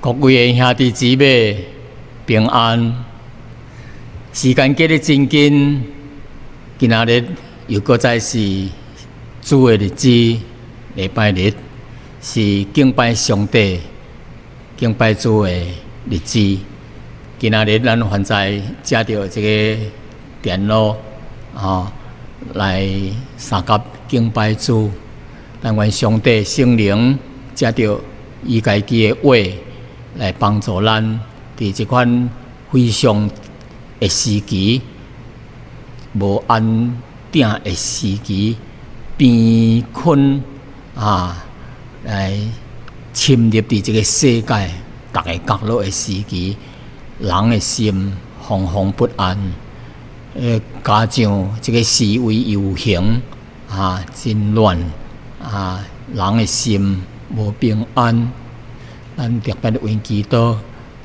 各位的兄弟姊妹平安。時間過得真緊，今仔日又閣再是主的日子，禮拜日是敬拜上帝、敬拜主的日子。今仔日咱現在藉著這個電腦，吼，來相佮敬拜主。但願上帝聖靈藉著伊家己的話來幫助咱，佇這款非常的時期、無安定的時期、病菌啊來侵入佇這個世界逐个角落的時期，人的心惶惶不安。加上這個示威遊行啊，真亂啊，人的心無平安。咱特別為祈禱，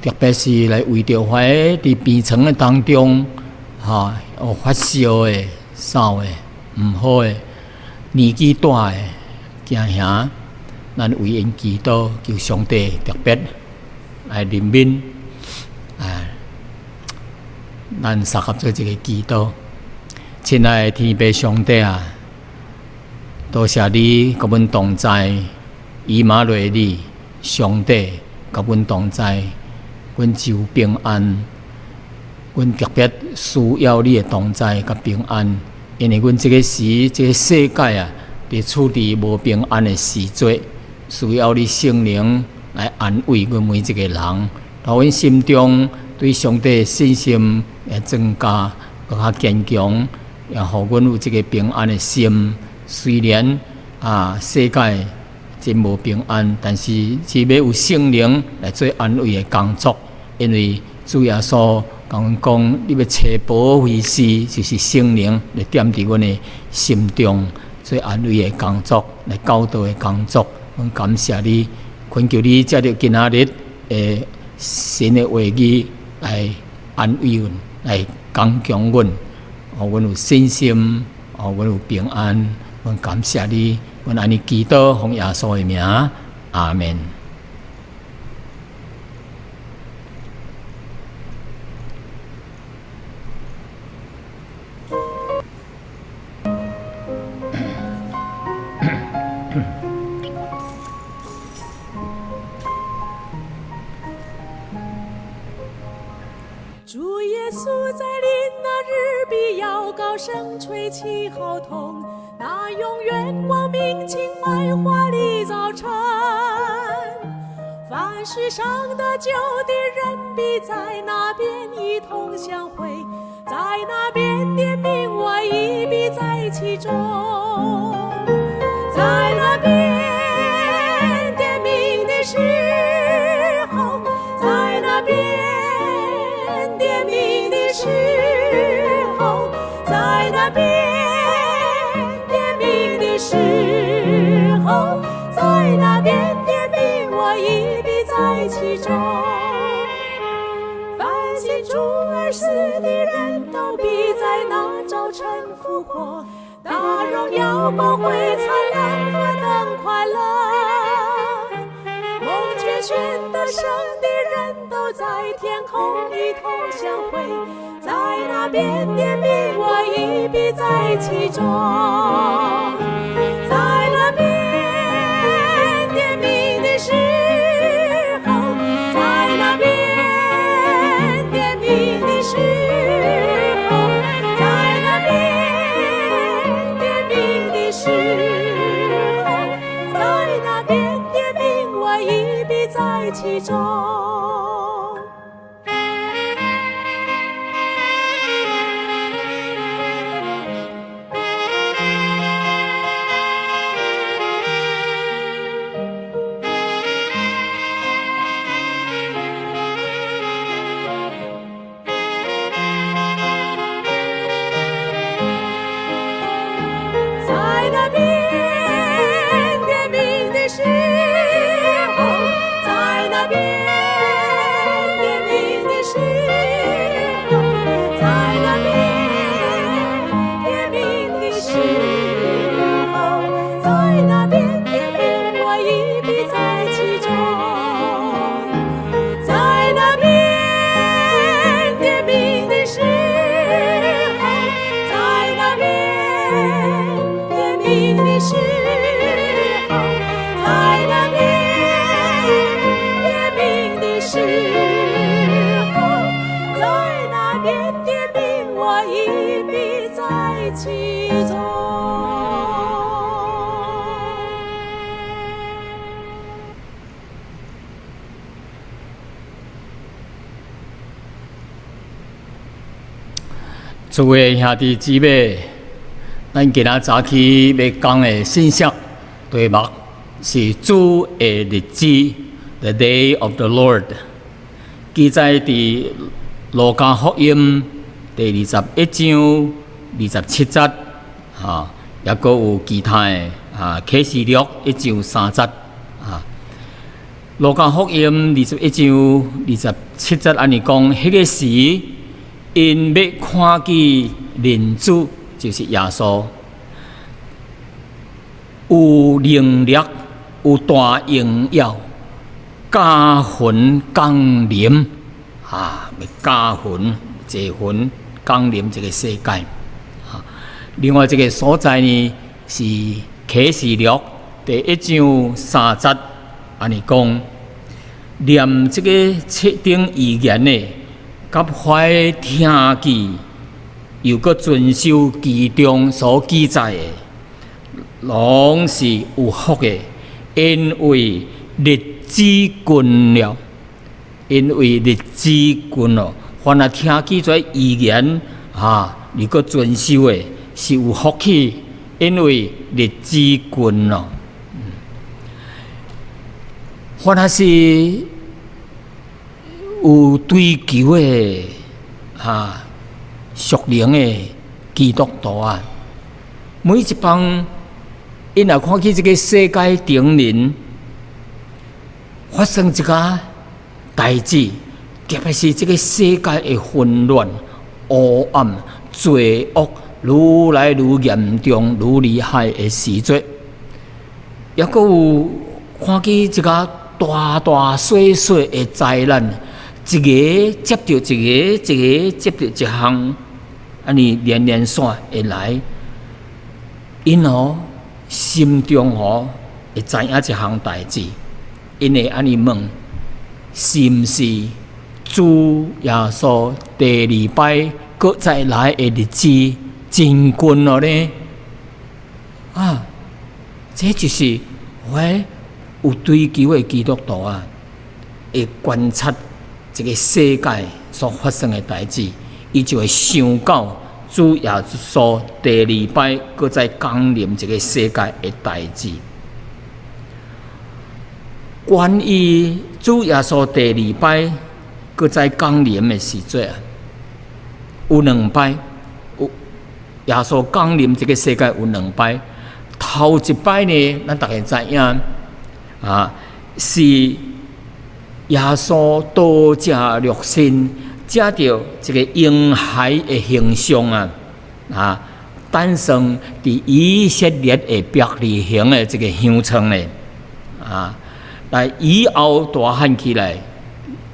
特別是來為著遐佇病床的當中，哈，有發燒的、嗽的、毋好的、年紀大的囝兄，咱為𪜶祈禱，求上帝特別來憐憫，啊，咱相佮做一个祈禱。親愛的天父上帝啊，多謝你佮阮同在，以馬內利，上帝佮阮同在，阮就平安。阮特別需要你的同在佮平安，因為阮這个時，這个世界啊，佇處佇無平安的時節，需要你聖靈來安慰阮每一個人，予阮心中對上帝的信心會增加，閣較堅強，也予阮有這个平安的心。雖然啊，世界真無平安，但是是欲有聖靈來做安慰的工作，因為主耶穌共阮講，你欲揣保惠師，就是聖靈來踮佇阮的心中做安慰的工作，來教導的工作。阮感謝你，懇求你藉著今仔日的神的話語來安慰阮，來剛強阮，予阮有信心，予阮有平安。阮感謝你，阮按呢祈禱，奉耶穌的名，阿們。主耶穌再臨那日，必要高聲吹起號筒，那永遠光明清白華麗早晨。凡世上得救的人，必在那邊一同相會，在那邊點名我亦必在其中。在那邊點名的時候，在那邊點名的時候，在那邊點名的時候，在那邊點名我亦必在其中。凡信主而死的人都必在那早晨復活，大榮耀光輝燦爛，何等快樂！蒙揀選得勝的人都在天空一同相會，在那邊點名我亦必在其中。在那邊點名的時候，在那邊點名的時候，在那邊點名的時候，在那邊點名我亦必在其中。亦必在其中。諸位兄弟姊妹，咱今仔早起欲講的信息題目是主的日子，The Day of the Lord。記載佇路加福音第21章27節，哈，抑閣有其他的啊，啟示錄1章3節，啊。路加福音二十一章二十七節按呢講，彼个時，𪜶欲看見人子，就是耶穌，有能力、有大榮耀，駕雲降臨，啊，欲駕雲坐雲降臨這个世界。啊，另外一个所在呢，是啟示錄第1章3節，按呢講，念這个冊頂預言的，佮凡聽見，又閣遵守其中所記載的，攏是有福的，因為日子近了，因為日子近了，凡若聽見這預言，啊，又閣遵守的，是有福氣，因為日子近了。凡若是有追求的，啊，屬靈的基督徒啊，每一擺，𪜶若看見這个世界頂面發生一個代誌，特別是這个世界的混亂、黑暗、罪惡愈來愈嚴重、愈厲害的時陣，抑閣有看見一個大大小小的災難，一个接著一个，一个接著一項，按呢連連線會來，𪜶哦心中哦會知影一項代誌，𪜶會按呢問：是毋是主耶穌第二擺閣再來的日子真近了呢？啊，這就是我有追求的基督徒啊，會觀察這个世界所發生的代誌，伊就會想到主耶穌第二擺閣再降臨這个世界的代誌。關於主耶穌第二擺閣再降臨的時陣啊，有兩擺，有耶穌降臨這个世界有兩擺。頭一擺呢，咱逐家知影啊，是耶穌道成肉身，藉著一个嬰孩的形象啊，啊，誕生佇以色列的伯利恆的這个鄉村呢，啊，來以後大漢起來，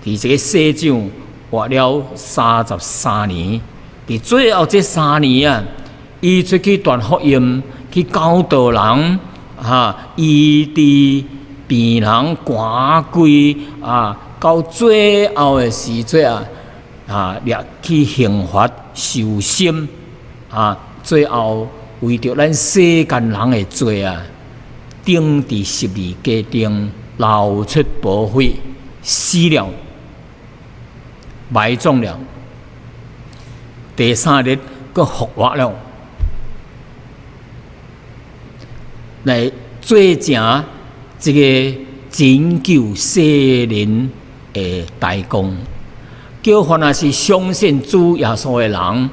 佇這个世上活了33年，佇最後這三年啊，伊出去傳福音，去教導人，啊，醫治病人、趕鬼啊，到最後的時陣啊，啊，掠去刑罰受審啊，最後為著咱世間人的罪啊，釘佇十字架頂，流出寶血，死了，埋葬了，第三日閣復活了，來做成這个拯救世人的大功。叫凡若是相信主耶穌的人，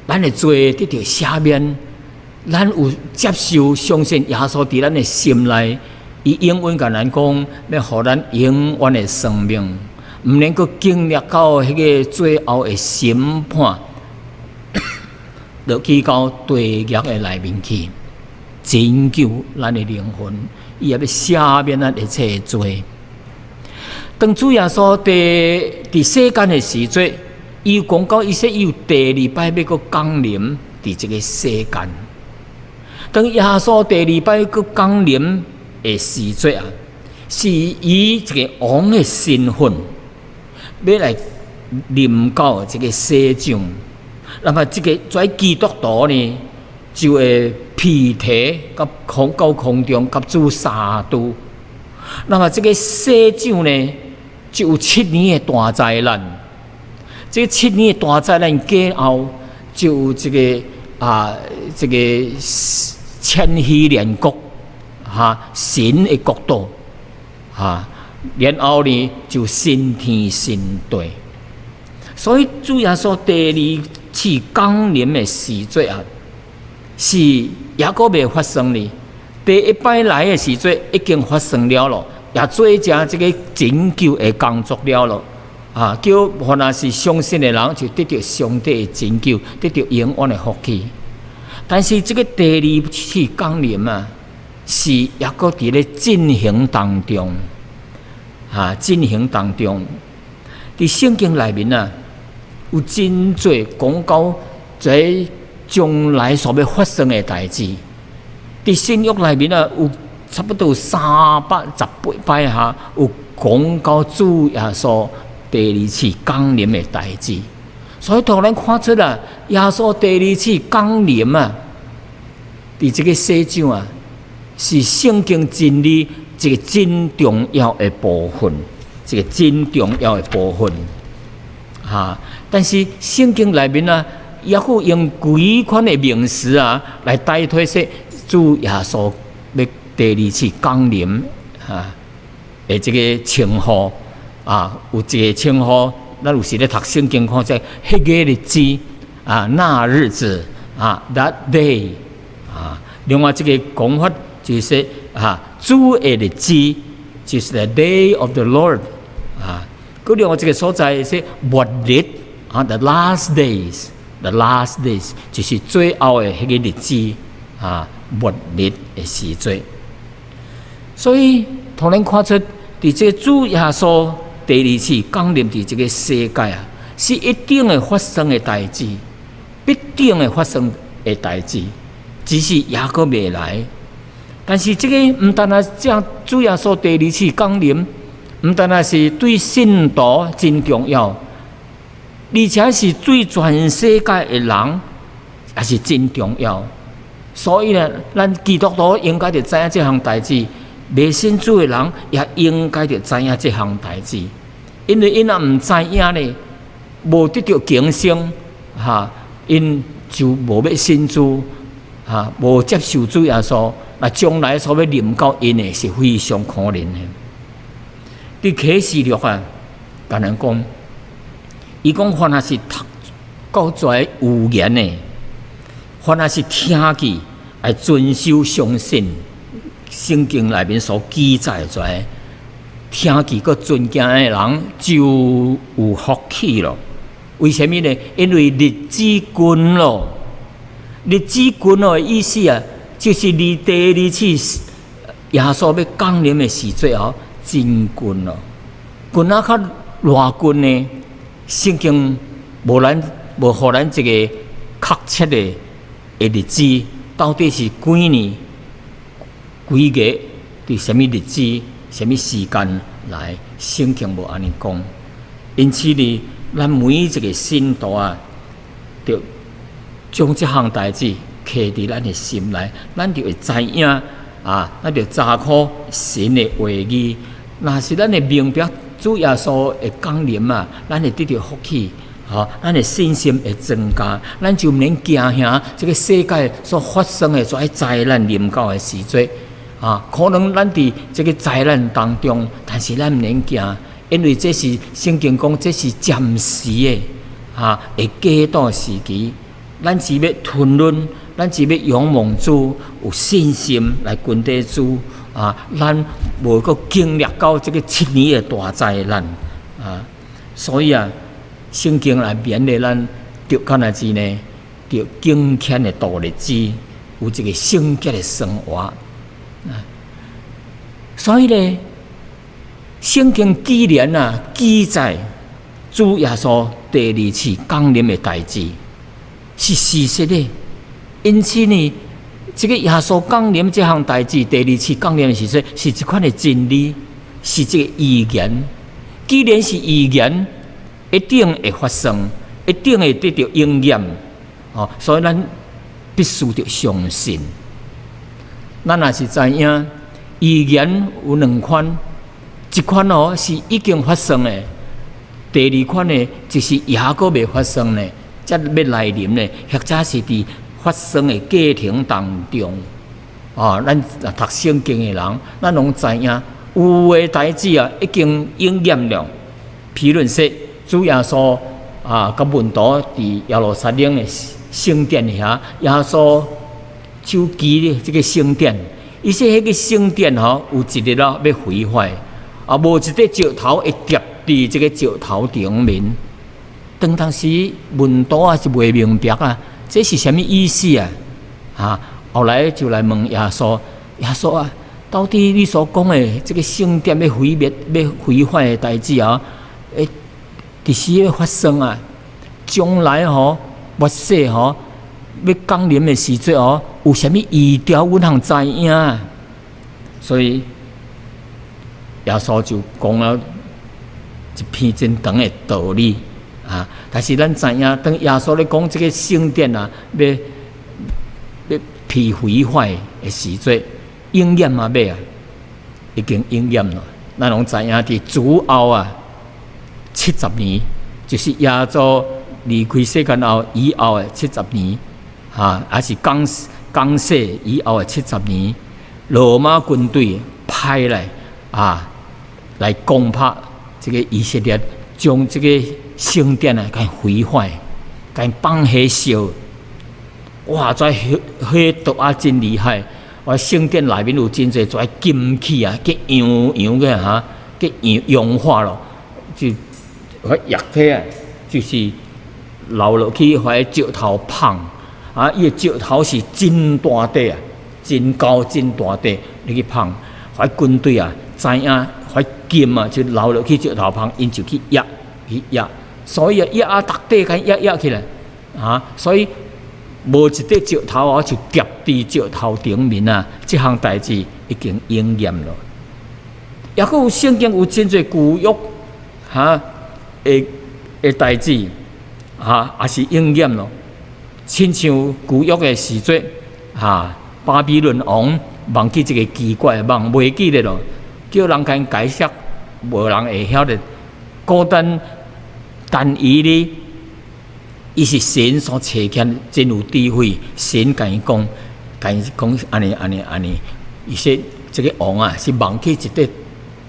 咱的罪得著赦免，咱有接受相信耶穌佇咱的心內，伊永遠共咱講，欲予咱永遠的生命，毋免閣經歷到彼个最後的審判，落去到地獄的內面去，拯救咱的靈魂，伊也欲赦免咱一切的罪。當主耶穌佇世間的時陣，伊講到伊說伊有第二擺欲閣降臨佇這个世間。當耶穌第二擺閣降臨的時陣啊，是以一个王的身份，欲來臨到這个世上，那麼這个這基督徒呢，就會被提到空中，佮主相拄。那麼這个世上呢，就有七年的大災難。這个七年的大災難過後，就有這个啊，這个千禧年國，哈，神的國度，哈，然後呢就新天新地。所以主耶穌第二次降臨的時節啊，是猶閣未發生呢。第一擺來的時節已經發生了囉，也做成這个拯救的工作了囉。啊，叫凡若是相信的人，就得著上帝的拯救，得著永遠的福氣。但是這个第二次降臨啊，是猶閣佇咧進行當中，啊，進行當中。佇聖經內面啊，有真濟講到這將來所欲發生的代誌。佇新約內面啊，有差不多318擺哈，有講到主耶穌第二次降臨的代誌。所以，予咱看出啊，耶穌第二次降臨啊，佇這个世上啊，是聖經真理一个真重要的部分，一个真重要的部分。哈，但是聖經內面啊，猶閣用幾款的名詞啊，來代替說主耶穌欲第二次降臨哈的這个稱呼啊，有一个稱呼，咱有時咧讀聖經看這彼个日子啊，那日子啊，that day 啊，另外這个講法就是說啊，主的日子就是 the day of the Lord 啊，閣另外一个所在是末日啊，the last days，the last days 就是最後的彼个日子啊，末日的時節。所以，予咱看出，佇這个主耶穌第二次降臨佇這个世界啊，是一定會發生的代誌，必定會發生的代誌，只是猶閣未來。但是這个毋單單這主耶穌第二次降臨，毋單單是對信徒真重要，而且是對全世界的人也是真重要。所以呢，咱基督徒應該著知影這項代誌，未信主的人也應該著知影這項代誌，因為𪜶若毋知影呢，無得著警醒，哈，𪜶就無欲信主，哈，無接受主耶穌，那將來所欲臨到𪜶的是非常可憐的。佇啟示錄啊，共咱講，伊講凡若是讀到這預言的，凡若是聽見，愛遵守相信聖經內面所記載的，聽見閣遵行的人就有福氣咯。為啥物呢？因為日子近咯。日子近咯的意思啊，就是離第二次耶穌欲降臨的時節哦，真近咯。近啊較偌近呢？聖經無予咱一个確切的日子，到底是幾年幾月，佇啥物日子、啥物時間來？聖經無按呢講。因此呢，咱每一个信徒啊，著將這項代誌刻佇咱的心內，咱就會知影啊，咱就查考神的話語。若是咱會明白主耶穌的降臨啊，咱會得著福氣，吼，咱的信心會增加，咱就毋免驚嚇這个世界所發生的這災難臨到的時陣啊，可能咱佇這个災難當中，但是咱毋免驚，因為這是聖經講，這是暫時的，啊，會過渡時期。咱只欲吞忍，咱只欲仰望主，有信心來跟綴主啊！咱無閣經歷到這个七年的大災難啊！所以啊，聖經來勉勵咱，著敢若是呢，著敬虔的度日子，有一个聖潔的生活啊！所以呢，聖經既然啊記載主耶穌第二次降臨的代誌是事實的，因此呢，這个耶穌降臨這項代誌，第二次降臨的時陣，是這款的真理，是這个預言。既然是預言，一定會發生，一定會得著應驗。哦，所以咱必須著相信。咱若是知影預言有兩款，一款哦是已經發生的，第二款呢就是猶閣未發生呢，才欲來臨呢，或者是佇發生的過程當中。哦，咱若讀聖經的人，咱攏知影有的代誌啊，已經應驗了。譬如說，主耶穌啊，佮門徒佇耶路撒冷的聖殿遐，耶穌手指這个聖殿，伊說彼个聖殿吼有一日啊欲毀壞，啊無一塊石頭會疊佇這个石頭頂面。當當時門徒也是袂明白啊，這是啥物意思啊？啊，後來就來問耶穌，耶穌啊，到底你所講的這个聖殿欲毀滅、欲毀壞的代誌啊，會佇時欲發生啊？將來吼，末世吼，欲降臨的時陣哦，有啥物預兆，阮通知影？所以耶穌就講了一篇真長的道理啊。但是咱知影，當耶穌咧講這个聖殿啊，欲欲被毀壞的時陣，應驗啊未啊？已經應驗了。咱攏知影，佇主後啊70年，就是耶穌離開世間後以後的七十年，哈，抑是降降世以後的七十年，羅馬軍隊派來啊，來攻打這个以色列，將這个聖殿啊，共毀壞，共放火燒。哇！這火火毒啊，真厲害！哇，聖殿內面有真濟這金器啊，去溶溶个哈，去溶融化咯，就彼液體啊，就是流落去彼石頭縫啊，伊个石頭是真大塊啊，真高真大塊，你去縫，彼軍隊啊，知影彼金啊，就流落去石頭縫，𪜶就去壓去壓，所以啊，壓啊，逐塊共壓壓起來啊，所以無一塊石頭啊，就疊佇石頭頂面啊！這項代誌已經應驗了。抑閣有聖經有真濟舊約哈的的代誌，哈也是應驗咯。親像舊約的時陣，哈巴比倫王夢見一個奇怪的夢，袂記得咯，叫人共解釋，無人會曉得。孤單但以理，伊是神所差遣，真有智慧。神共伊講，共伊講按呢按呢按呢。伊說這个王啊，是夢見一塊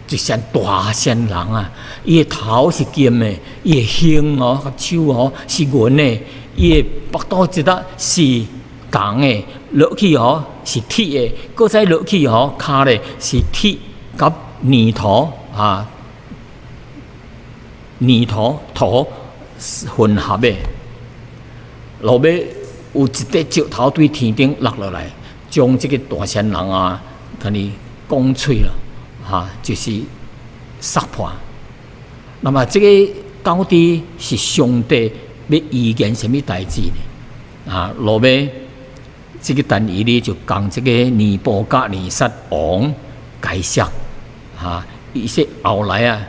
一尊大仙人啊，伊的頭是金的，伊的胸哦、佮手哦是銀的，伊的腹肚這搭是銅的，落去哦是鐵的，閣再落去吼跤咧是鐵佮泥土啊，泥土土混合的。落尾有一塊石頭對天頂落落來，將這个大仙人啊，共伊講碎了，哈，就是殺破。那麼這个到底是上帝欲預言啥物代誌呢？啊，落尾這个但以理就共這个尼布甲尼撒王解釋，哈，伊說後來啊，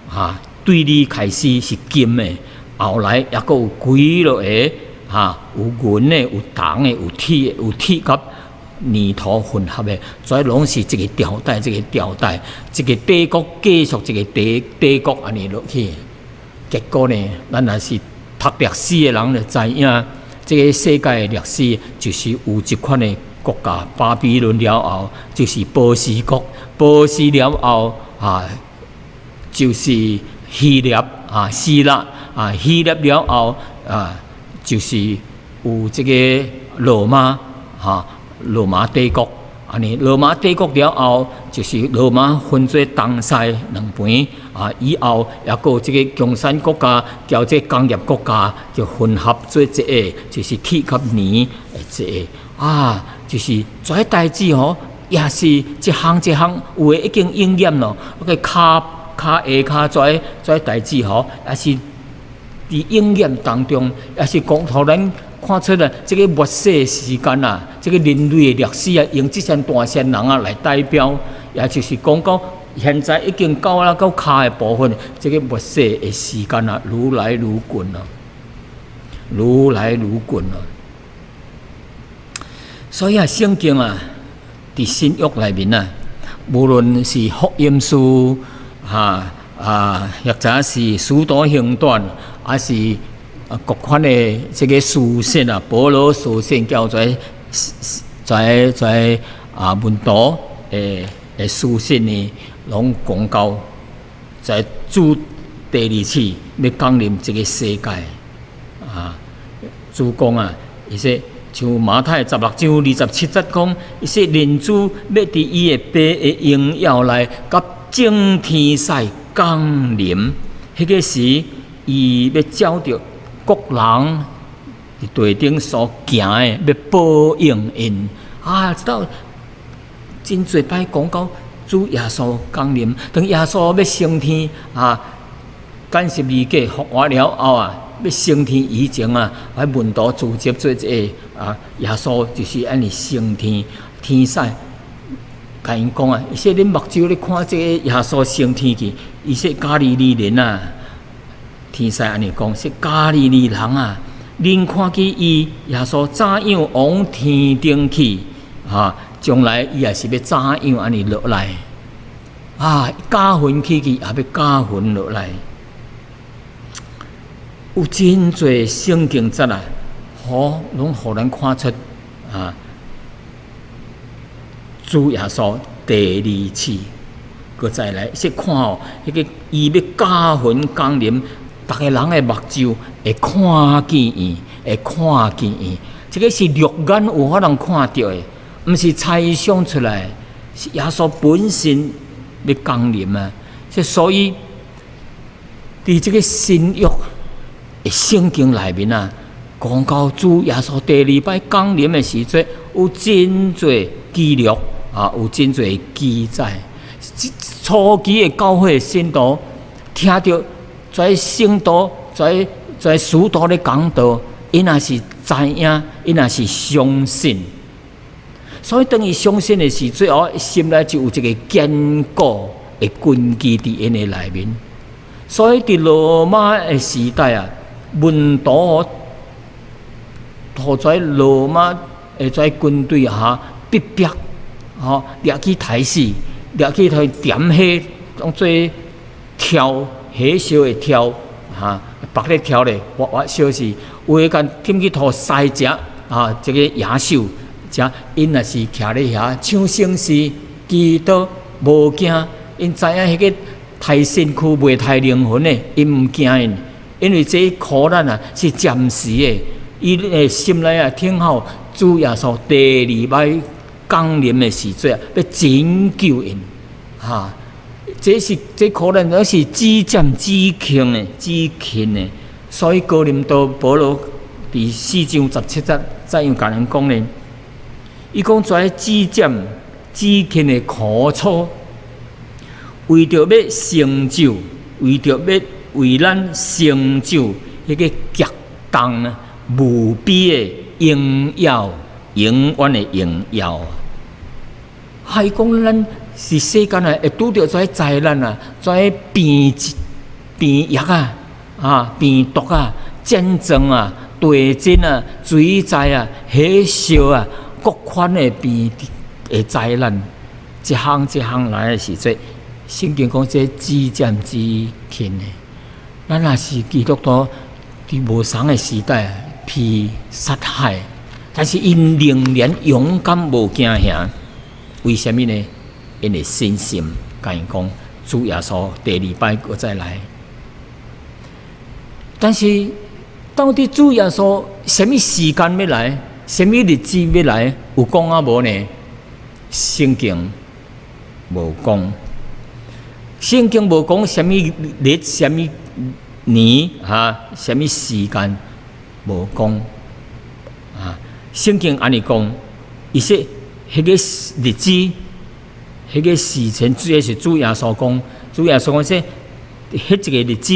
哈，對你開始是金的，後來抑閣有幾落个。哈，有銀的，有銅的，有鐵的，有鐵佮泥土混合的，這攏是一个朝代，一个朝代，一个帝國繼續一個帝帝國按呢落去。結果呢，咱若是讀歷史的人就知影，這个世界的歷史就是有這款的國家，巴比倫了後就是波斯國，波斯了後啊，就是希臘啊，希臘啊，希臘了後啊，就是有這个羅馬哈，羅馬帝國，按呢羅馬帝國了後，就是羅馬分做東西兩邊啊，以後抑閣有這个共產國家，交這個工業國家就混合做一个，就是鐵佮泥的一个啊，就是這代誌吼，也是一項一項有的已經應驗咯，個跤跤下跤這這代誌吼，也是佇應驗當中，也是講予咱看出來，這个末世時間啊，這个人類的歷史啊，用這些大仙人啊來代表，也就是講到現在已經到了到跤的部分，這个末世的時間啊，愈來愈近啊，愈來愈近啊。所以啊，聖經啊，佇新約內面啊，無論是福音書，哈啊，或者是使徒行傳，還是各款的這个書信啊，保羅書信叫做在在啊門徒的書信呢，攏講到在主第二次欲降臨這个世界啊，主講啊，伊說像馬太16章27節講，伊說人子欲佇伊的爸的榮耀內，佮眾天使降臨，彼个時伊欲照著各人佇地頂所行的，欲報應𪜶啊！這兜真濟擺講到主耶穌降臨，當耶穌欲升天啊，釘十字架復活了後啊，欲升天以前啊，彼門徒聚集做一个啊，耶穌就是按呢升天，天使共𪜶講啊，伊說恁目睭咧看這个耶穌升天去，伊說加利利人啊，天使按呢講，說加利利人啊，恁看見伊耶穌怎樣往天頂去，啊，將來伊也是欲怎樣按呢落來，啊，駕雲起去，也欲駕雲落來。有真濟聖經節啊，予攏予咱看出啊，主耶穌第二次閣再來，說看哦，彼个伊欲駕雲降臨，逐个人的目睭會看見伊，會看見伊。這个是肉眼有法通看著的，毋是猜想出來，是耶穌本身欲降臨啊！所以，佇這个新約的聖經內面啊，講到主耶穌第二擺降臨的時陣，有真濟記錄啊，有真濟記載。初期的教會信徒聽著這聖徒、這使徒咧講道，𪜶也是知影，𪜶也是相信。所以當伊相信的時陣，哦，心內就有一个堅固的根基佇𪜶的內面。所以佇羅馬的時代啊，門徒予這羅馬的這軍隊哈逼迫，吼掠去刣死，掠去予點火，當做柱火燒的柱，哈，縛咧柱咧，活活燒死。有的共添去塗犀食，啊，這个野獸，食，𪜶若是徛咧遐唱聖詩，祈禱無驚，𪜶知影彼个刣身軀袂刣靈魂的，𪜶毋驚𪜶，因為這苦難啊是暫時的，伊的心內啊等候主耶穌第二擺降臨的時陣啊，欲拯救𪜶，哈！這是這苦難，攏是至暫至輕的、至輕的。所以哥林多保羅佇4章17節怎樣共人講呢？伊講這至暫至輕的苦楚，為著欲成就，為著欲為咱成就彼个極重啊無比的榮耀，永遠的榮耀。伊講咱是世間啊，會拄著這災難啊，這病病疫啊，啊病毒啊，戰爭啊，地震啊，水災啊，火燒啊，各款的病的災難，一項一項來的時陣，聖經講這至暫至輕的。咱若是基督徒，佇無仝的時代被殺害，但是𪜶仍然勇敢無驚嚇。為啥物呢？𪜶的信心，共𪜶講主耶穌第二擺閣再來。但是到底主耶穌啥物時間欲來，啥物日子欲來，有講啊無呢？聖經無講，聖經無講啥物日、啥物年、哈，啥物時間無講。啊，聖經按呢講，伊說彼个日子、彼个時辰，主要是主耶穌講，主耶穌講說，彼一個日子、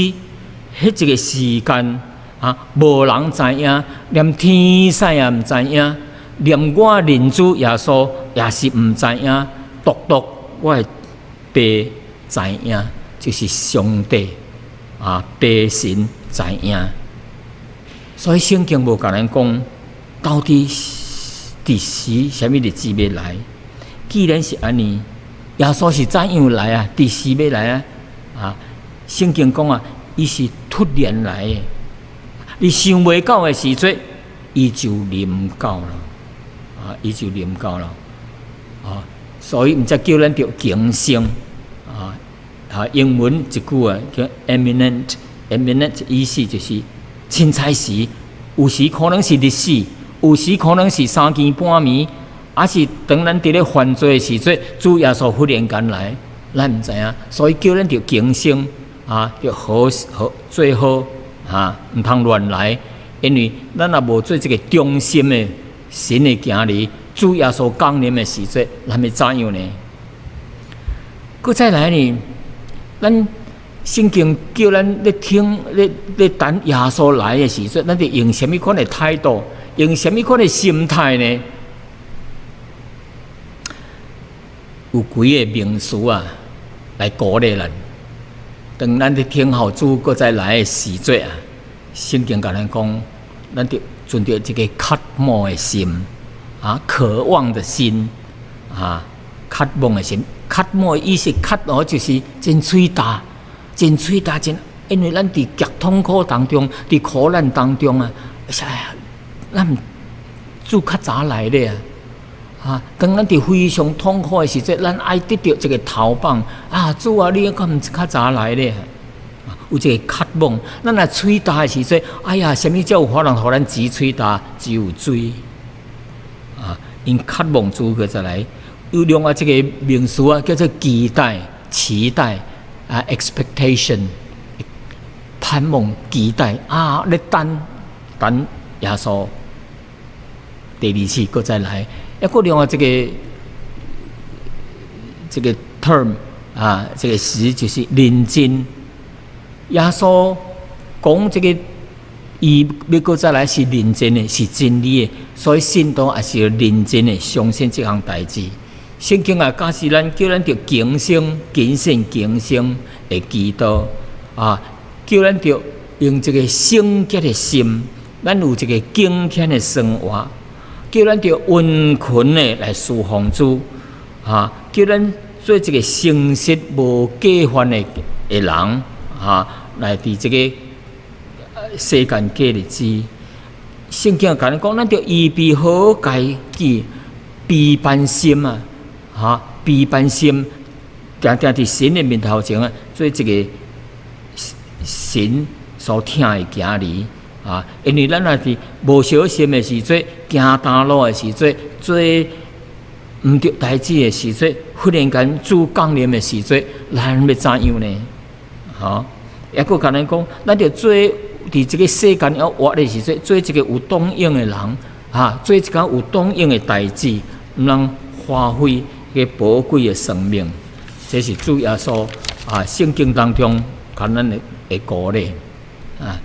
彼一個時間啊，無人知影，連天使也毋知影，連我人子耶穌也是毋知影，獨獨我的爸知影，就是上帝啊，爸神知影。所以聖經無共咱講，到底佇時啥物日子欲來。既然是按呢，耶穌是怎樣來啊？佇時欲來啊？啊，聖經講啊，伊是突然來的，你想袂到的時陣，伊就臨到了，啊，伊就臨到了，啊，所以毋才叫咱著警醒，啊，啊，英文一句啊叫 imminent，imminent 意思就是凊彩時，有時可能是日死，有時可能是三更半暝，抑是當咱佇咧犯罪的時陣，主耶穌忽然間來，咱毋知影，所以叫咱著警醒，啊，著好好做好，啊，毋通亂來，因為咱若無做這个忠心的神的囝兒，主耶穌降臨的時陣，咱欲怎樣呢？閣再來呢，咱聖經叫咱咧聽、咧咧等耶穌來的時陣，咱著用啥物款的態度，用啥物款的心態呢？有幾个名詞啊，來鼓勵咱。當咱佇等候主閣再來的時陣啊，聖經共咱講，咱著存著一个渴慕的心，啊，渴望的心，啊，渴望的心。渴慕的意思，渴哦，就是真喙焦，真喙焦，真，因為咱佇極痛苦當中，佇苦難當中啊，哎呀，咱主較早來咧啊！啊！當咱佇非常痛苦的時陣，咱愛得著一个頭放啊！主啊，你敢毋較早來咧？有這个渴望，咱若喙焦的時陣，哎呀，啥物才有可能予咱止喙焦？只有水啊！𪜶渴望主閣再來。有另外一个名詞啊，叫做期待、期待啊，expectation，盼望、期待啊，咧等等耶穌第二次閣再來。抑閣另外這个這个 term 啊，這个詞就是認真。耶穌講這个，伊欲閣再來是認真的，是真理的，所以信徒也是要認真的相信這項代誌。聖經也教示咱，叫咱著警醒、謹慎、警醒的祈禱啊，叫咱著用一个聖潔的心，咱有一个敬虔的生活。叫咱著殷勤的來侍奉主，啊！叫咱做一个誠實無過犯的的人，啊！來佇這个世間過日子。聖經共咱講，咱著預備好家己悲哀心啊，哈！悲哀心，定定佇神的面頭前啊，做一个神所疼的囝兒。啊，因為咱若是無小心的時陣，行焦路的時陣，做毋著代誌的時陣，忽然間主降臨的時陣，咱欲怎樣呢？吼，抑閣共咱講，咱著做佇這个世間猶活的時陣，做一个有當用的人，啊，做一工有當用的代誌，毋通花費這个寶貴的生命。這是主耶穌啊，聖經當中共咱的的鼓勵啊。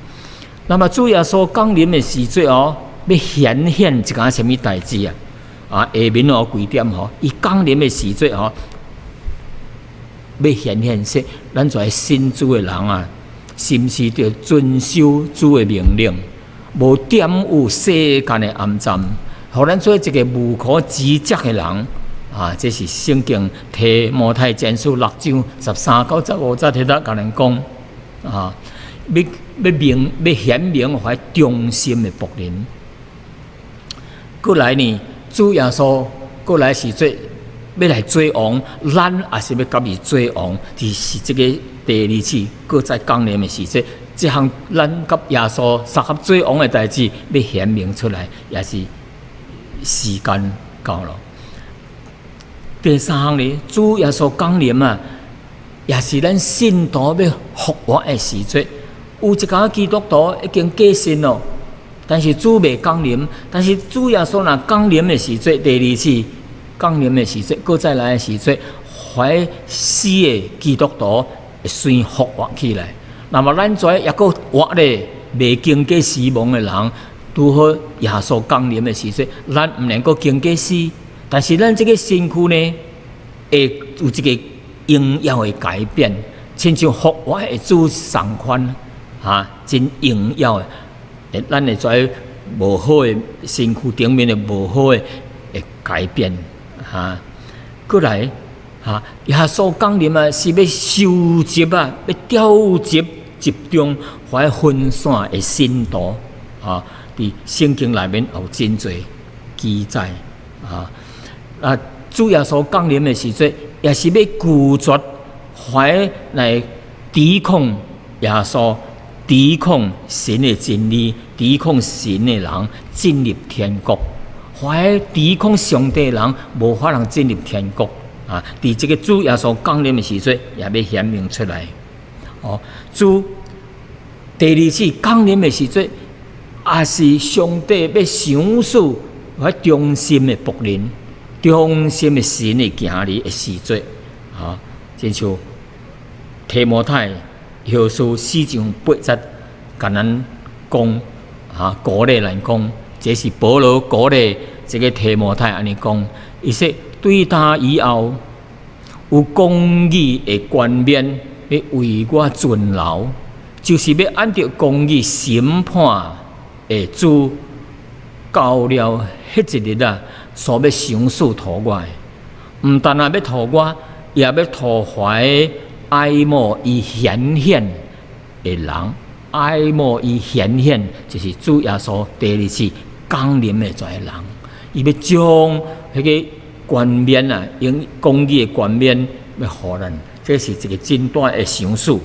那麼主耶穌降臨的時陣哦，欲顯現一件啥物代誌啊？啊，下面哦幾點吼，伊降臨的時陣吼，欲顯現說，咱做信主的人啊，是毋是著遵守主的命令，無玷污世間的骯髒，予咱做一个無可指責的人啊！這是聖經提摩太前書六章13到15節，佇咧共咱講啊，欲欲明欲顯明予忠心的僕人。閣來呢，主耶穌閣來時做欲來做王，咱也是欲佮伊做王，就是這个第二次閣再降臨的時陣，這項咱佮耶穌相合做王的代誌，欲顯明出來，也是時間到了。第三項呢，主耶穌降臨啊，也是咱信徒欲復活的時陣。有一寡基督徒已經過身咯，但是主未降臨。但是主耶穌若降臨的時陣，第二次降臨的時陣，閣再來的時陣，予死的基督徒會先復活起來。那麼咱遮猶閣活咧，未經過死亡的人，拄好耶穌降臨的時陣，咱毋能閣經過死，但是咱這个身軀呢，會有一个榮耀的改變，親像復活的主仝款。啊，真榮耀的，咱會在無好的身軀頂面的無好的的改變哈。閣來哈，耶穌降臨啊，是欲收集啊，欲調集集中予分散的信徒啊。佇聖經內面有真濟記載啊。啊，主耶穌降臨的時陣，也是欲拒絕予來抵抗耶穌、抵抗神的真理、抵抗神的人進入天國。予抵抗上帝的人，無法通進入天國啊！佇這个主耶穌降臨的時陣，也欲顯明出來。哦，主第二次降臨的時陣，也是上帝欲賞賜予忠心的僕人、忠心的神的囝兒的時陣。啊，親像提摩太後書四章八節，共咱講啊，鼓勵咱講，這是保羅鼓勵這个提摩太按呢講，伊說對他以後有公義的冠冕欲為我存留，就是欲按著公義審判的主，到了彼一日啊，所欲賞賜予我的，毋但若欲予我，也欲予凡愛慕伊顯現的人，愛慕伊顯現，就是主耶穌第二次降臨的這个人，伊欲將彼个冠冕啊，用公義的冠冕欲予咱，這是一个真大的賞賜。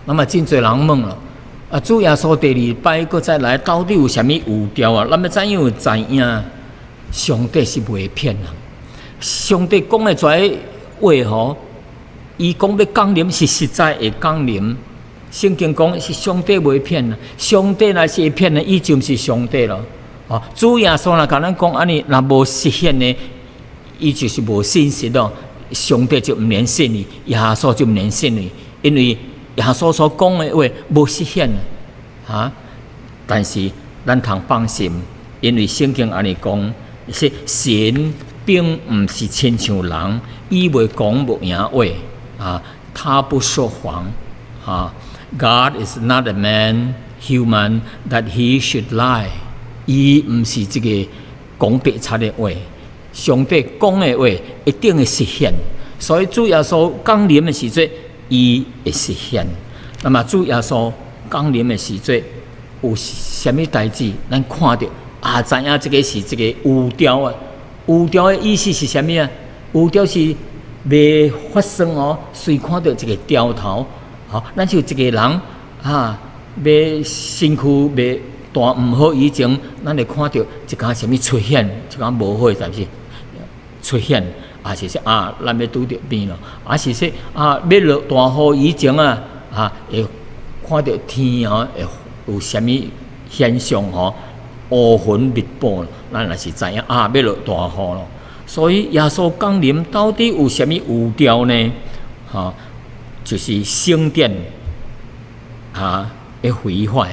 那麼真濟人問了，啊，主耶穌第二擺閣再來，到底有啥物預兆啊？咱欲怎樣知影？上帝是袂騙人，上帝講的這話吼，伊講欲降臨是實在會降臨。聖經講是上帝袂騙人，上帝若是會騙人，伊就毋是上帝咯。哦，主耶穌若共咱講按呢，若無實現呢，伊就是無信實咯。上帝就毋免信伊，耶穌就毋免信伊，因為耶穌所講的話無實現啊。但是咱通放心，因為聖經按呢講，是神並毋是親像人，伊袂講無閒話啊，他不說謊啊。God is not a man, human, that he should lie。伊毋是這个講白賊的話，上帝講的話一定會實現。所以主耶穌降臨的時陣，伊會實現。那麼主耶穌降臨的時陣，有啥物代誌？咱看著啊，知影這个是這个預兆啊。預兆的意思是啥物啊？預兆是未發生哦，隨看著一个兆頭。吼，咱就一个人啊，欲身軀欲大毋好以前，咱會看著一工啥物出現，一工無好的代誌出現，抑是說啊，咱欲拄著病咯，抑是說啊，欲落大雨以前啊，啊，會看著天吼會有啥物現象吼，烏雲密布，咱也是知影啊，欲落大雨咯。所以耶穌降臨到底有啥物預兆呢？吼，就是聖殿啊，會毀壞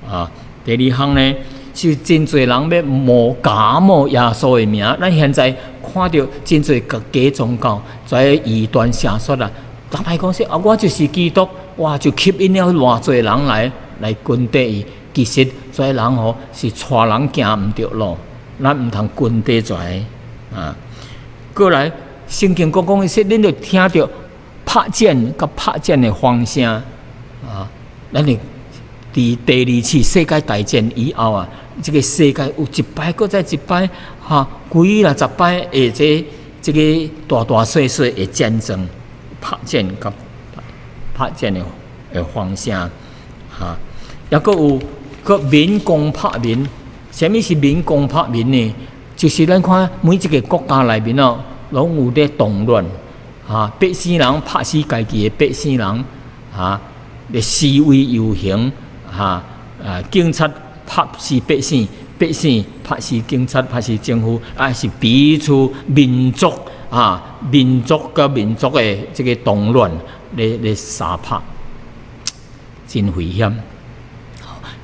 啊。第二項呢，是真濟人欲冒假冒耶穌的名。咱現在看著真濟個假宗教在異端邪說啊，逐擺講說啊，我就是基督，哇，就吸引了偌濟人來跟綴伊。其實這人吼是帶人行毋著路，咱毋通跟綴這啊。閣來，聖經講講說，恁著聽著拍戰佮拍戰的風聲啊，咱會佇第二次世界大戰以後啊，這个世界有一擺閣再一擺，哈，幾若十擺的這個大大細細的戰爭、拍戰佮拍戰的風聲，哈，抑閣有閣民攻拍民，啥物是民攻拍民呢？就是咱看每一个國家內面哦，攏有咧動亂，哈，百姓人拍死家己的百姓人，哈，咧示威遊行，哈，啊，警察拍死百姓，百姓拍死警察，拍死政府，啊，是彼此民族啊，民族佮民族的這个動亂咧相拍，真危險。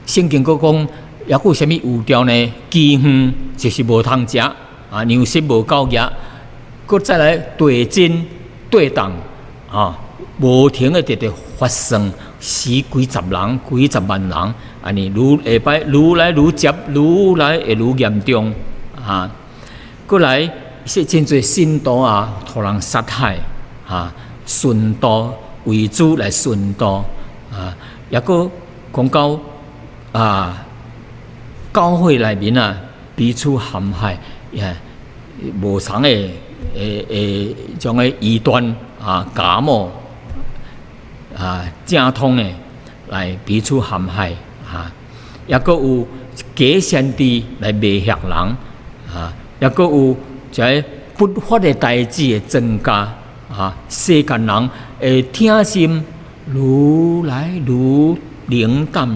聖經閣講，抑閣有啥物預兆呢？饑荒就是無通食，啊，糧食無夠額，閣再來地震、地動，啊，無停的直直發生，死幾十人、幾十萬人，按呢愈下擺愈來愈捷，愈來會愈嚴重，啊。哈。過來是真濟信徒啊，予人殺害啊，殉道，為主來殉道啊，抑閣講到啊，教會內面啊，彼此陷害，也無相的會種个異端啊、假冒啊、正統的來彼此陷害啊，抑閣有假先知來迷惑人啊，抑閣有這個不法的代誌的增加啊，世間人的疼心愈來愈冷淡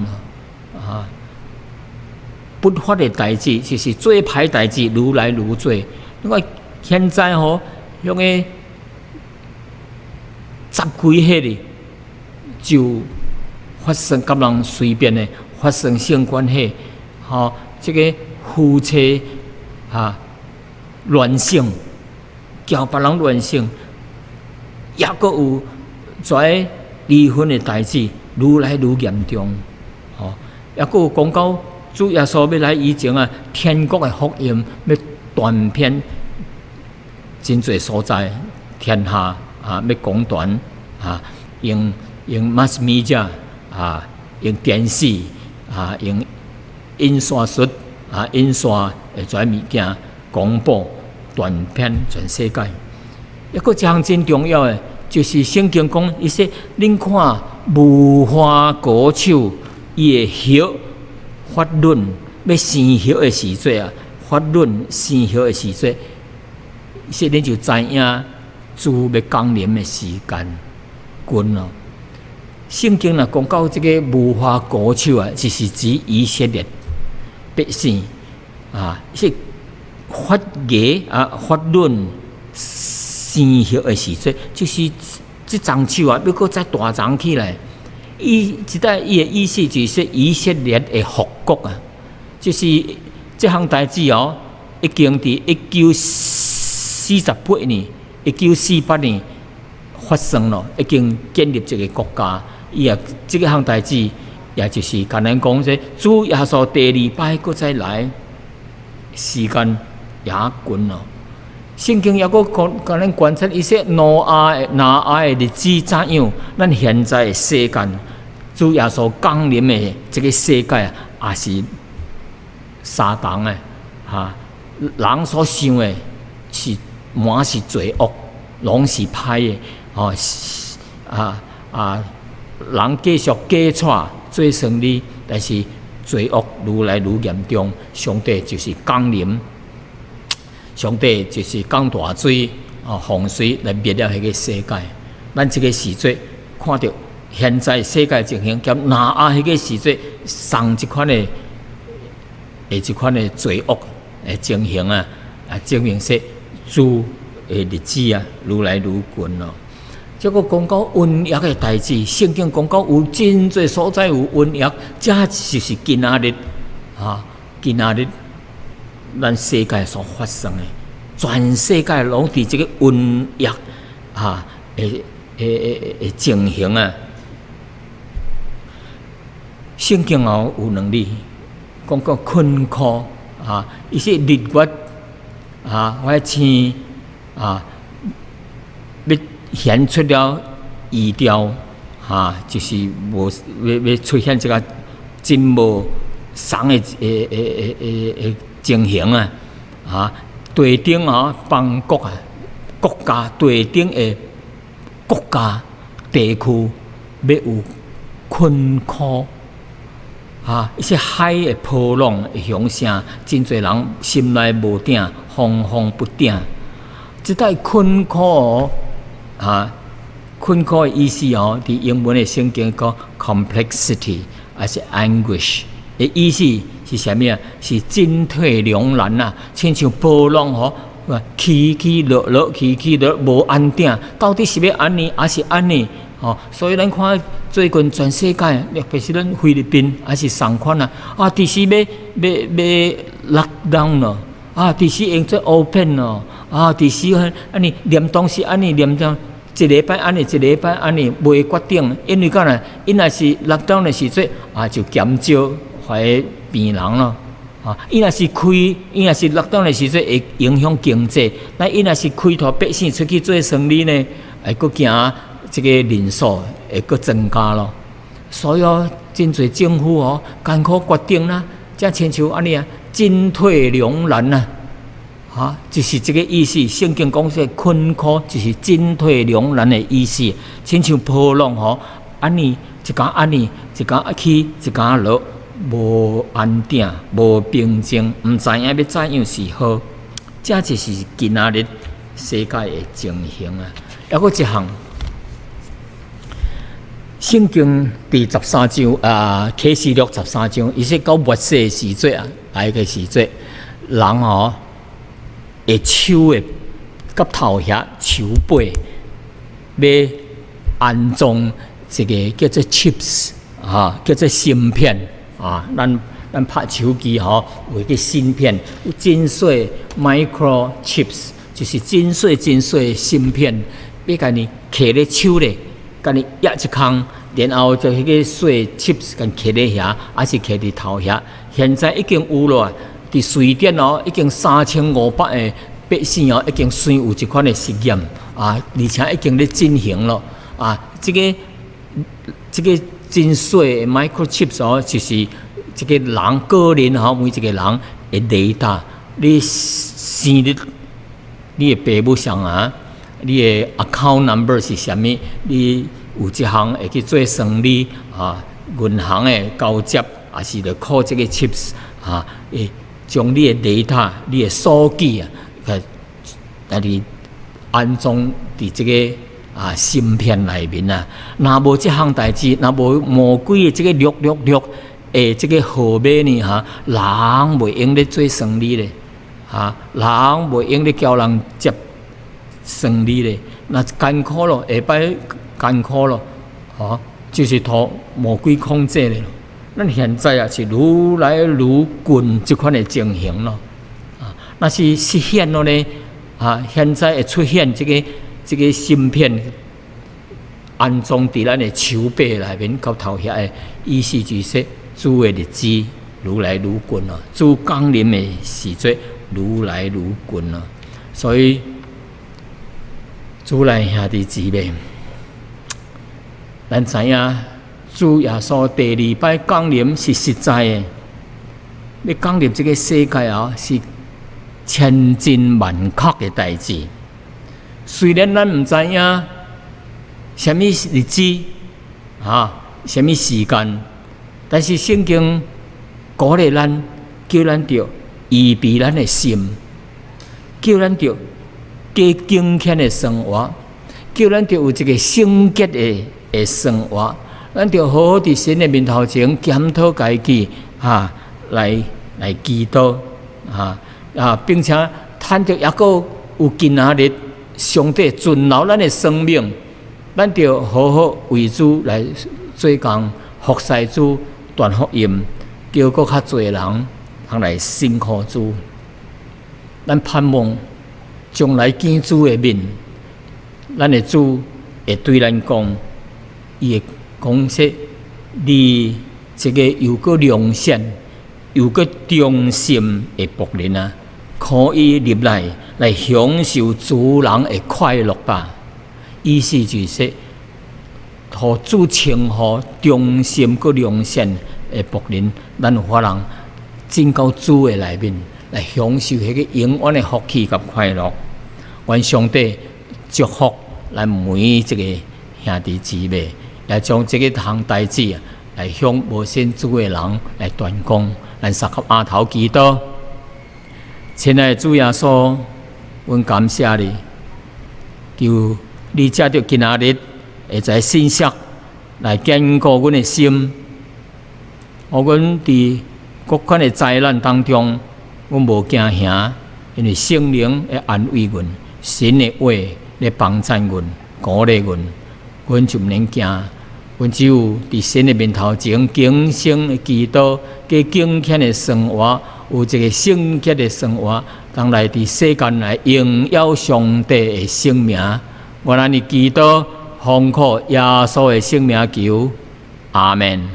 啊。不法的代誌就是做歹代誌愈來愈濟。你看現在吼，遐个十幾歲的就發生佮人隨便的發生性關係，吼，這個夫妻啊亂性，交別人亂性，抑閣有這離婚的代誌愈來愈嚴重，吼，抑閣有講到主耶穌欲來以前啊，天國的福音欲傳遍真濟所在，天下啊，欲廣傳啊，用 mass media 啊，用電視啊，用印刷術啊，印刷的這物件廣播傳遍全世界。一個一項真重要的，就是聖經講，伊說恁看無花果樹伊的葉發嫩，欲生葉的時陣啊，發嫩生葉的時陣，伊說恁就知影主欲降臨的時間近咯。聖經若講到這個無花果樹啊，就是指以色列百姓啊，是發芽啊、發嫩生葉的時陣，就是這欉樹啊，欲閣再大長起來。伊這代伊的意思就是以色列的復國啊，就是這項代誌哦，已經佇1948年、1948年發生咯，已經建立這個國家。伊也這個項代誌，也就是共咱講說，主耶穌第二擺閣再來，時間也近咯。聖經抑閣講，共咱觀察一些挪亞的日子怎樣，咱現在的世間，主耶穌降臨的這個世界啊，也是相同的，哈，人所想的是滿是罪惡，攏是歹的，吼啊啊！人繼續假錯做生理，但是罪惡愈來愈嚴重，上帝就是降臨，上帝就是降大水啊，洪水來滅了彼個世界。咱這個時陣看著現在世界情形，佮挪亞彼個時陣仝一款的罪惡的情形啊，啊，證明說主的日子啊，愈來愈近咯。這個講到瘟疫的代誌，聖經講到有真濟所在有瘟疫，這就是今仔日啊，今仔日咱世界所發生的，全世界攏佇這個瘟疫啊的情形啊。聖經哦有兩字，講到困苦啊，伊說日月啊，或星啊，欲顯出了異調，哈，就是無欲出現這個真無仝的情形啊，啊，地頂啊，邦國啊，國家地頂的國家地區欲有困苦，啊，一些海的波浪會響聲，真濟人心內無定，惶惶不定。這代困苦哦，啊，困苦的意思哦，佇英文的聖經講 complexity，還是 anguish 的意思是啥物啊？是進退兩難啊，親像波浪吼，起起落落，起起落無安定，到底是欲按呢，抑是按呢？吼，所以咱看最近全世界，特別是咱菲律賓，也是仝款啊，啊，佇時欲 lock down 咯，啊，佇時用做 open 咯，啊，佇時按呢連當時按呢連當一禮拜按呢，一禮拜按呢，袂決定，因為干呢？𪜶若是 lock down 的時陣啊，就減少懷病人咯。啊，伊若是開，伊若是 lockdown 的時陣會影響經濟，那伊若是開予百姓出去做生理呢，會閣驚這个人數會閣增加咯。所以哦，真濟政府哦，艱苦決定啦，才親像按呢啊，進退兩難啊！哈，就是這个意思。聖經講說困苦就是進退兩難的意思，親像波浪吼，按呢一工按呢，一工起，一工落，無安定，無平靜，毋知影欲怎樣是好。這就是今仔日世界的情形啊！猶閣一項，聖經第十三章啊，啟示錄十三章，伊說到末世的時節啊，來个時節，人吼會手的佮頭額手背欲安裝一个叫做 chips 啊，叫做芯片啊，咱拍手機吼有个芯片，有真細 micro chips，就是真細真細的芯片，欲共你徛咧手咧，共你壓一空，然後就彼個細 chips 共徛咧遐，抑是徛佇頭遐。現在已經有咯，佇瑞典哦，已經3500个百姓哦，已經算有這款的實驗啊，而且已經咧進行咯啊，這個真細的 microchips 哦，就是這个人個人吼，每一个人的 data，你生日、你的爸母啥啊，你的 account number 是啥物？你有一項會去做生理啊，銀行的交接，也是著靠這个 chips 啊，會將你的 data、你的數據啊，來佇安裝佇這个啊芯片內面啊。若無這項代誌，若無魔鬼的這个666的這个號碼呢？哈，人袂用咧做生理咧，哈，人袂用咧交人接生理咧，若艱苦咯，下擺艱苦咯，吼，就是予魔鬼控制咧。咱現在啊是愈來愈近這款的情形咯，啊，若是實現了呢，啊，現在會出現這個芯片安裝佇咱的手臂內面佮頭遐的意思就是說，主的日子愈來愈近咯，主降臨的時節愈來愈近咯，所以主內兄弟姊妹，咱知影主耶穌第二擺降臨是實在的，欲降臨這个世界啊，是千真萬確的代誌。雖然咱毋知影啥物日子啊，啥物時間，但是聖經鼓勵咱，叫咱著預備咱的心，叫咱著過敬虔的生活，叫咱著有一个聖潔的生活，咱著好好佇神的面頭前檢討家己，啊，來祈禱，啊啊，並且趁著猶閣有今仔日，上帝存留咱的生命，咱著好好為主來做工，服侍主，傳福音，叫閣較濟人通來信靠主。咱盼望將來見主的面，咱的主會對咱講，伊會講說：你這个又閣良善又閣忠心的僕人啊，可以入來來享受主人的快樂吧。意思就是說，予主稱呼忠心閣良善的僕人，咱有法通進到主的內面來享受彼个永遠的福氣佮快樂。願上帝祝福咱每一个兄弟姊妹，來將這个項代誌啊，來向無信主的人來傳講。咱三磕阿頭祈禱，親愛的主耶穌，阮感謝你，求你藉著今仔日的這个信息來堅固阮的心，予阮佇各款的災難當中，阮無驚嚇，因為聖靈會安慰阮，神的話咧幫贊阮、鼓勵阮，阮就毋免驚。阮只有佇神的面頭前，虔誠的祈禱，過敬虔的生活，有一个聖潔的生活，當來佇世間來榮耀上帝的聖名。阮按呢祈禱，奉靠耶穌的聖名求，阿門。